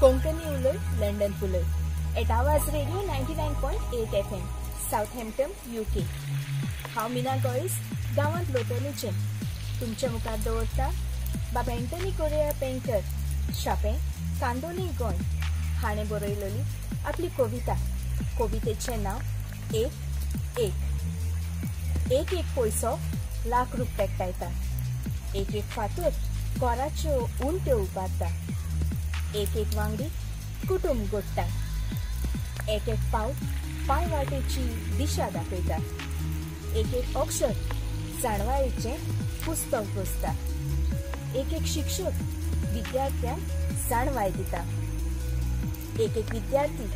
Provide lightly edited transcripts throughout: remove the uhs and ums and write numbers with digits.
कोंकणी उलय London फुलय at Awaaz radio 99.8 FM Southampton UK. हांव मीना गोयस गांवांत लोटलीचें तुमच्या मुखार दवरता बाब एंटनी कोरिया पेंकर शापें कांदोली गोंय हाणें बरयलेली आपली कविता. कवितेचें नांव एक एक. एक एक पयसो लाख रूप पेट्टायता, एक एक फातर कोराच्यो उंट्यो उबारता, एक एक वांगडी कुटुंब गोडटा, एक एक पावल पांय वाटेची दिशा दाखयता, एक एक अक्षर जाणवायेचें पुस्तक बसता, एक एक शिक्षक विद्यार्थ्यांक जाणवाय दिता, एक एक विद्यार्थी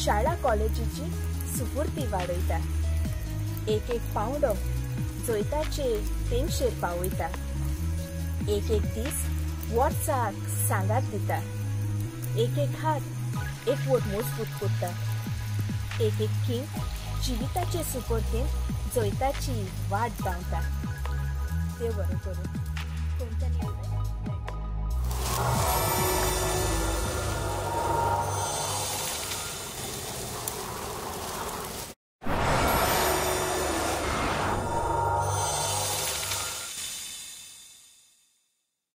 शाळा कॉलेजीची सुपुर्ती वाडयता, एक एक पावंडो जैताचे तेंगशेर पावयता, एक एक दीस वर्साक सांगात दिता, एक एक हात एकवट मजबूत करता, एक एक खीण जिविताचे सुपुर्तीन जैताची वाट धांवता. देव बरें करूं. कोंकणी उलय.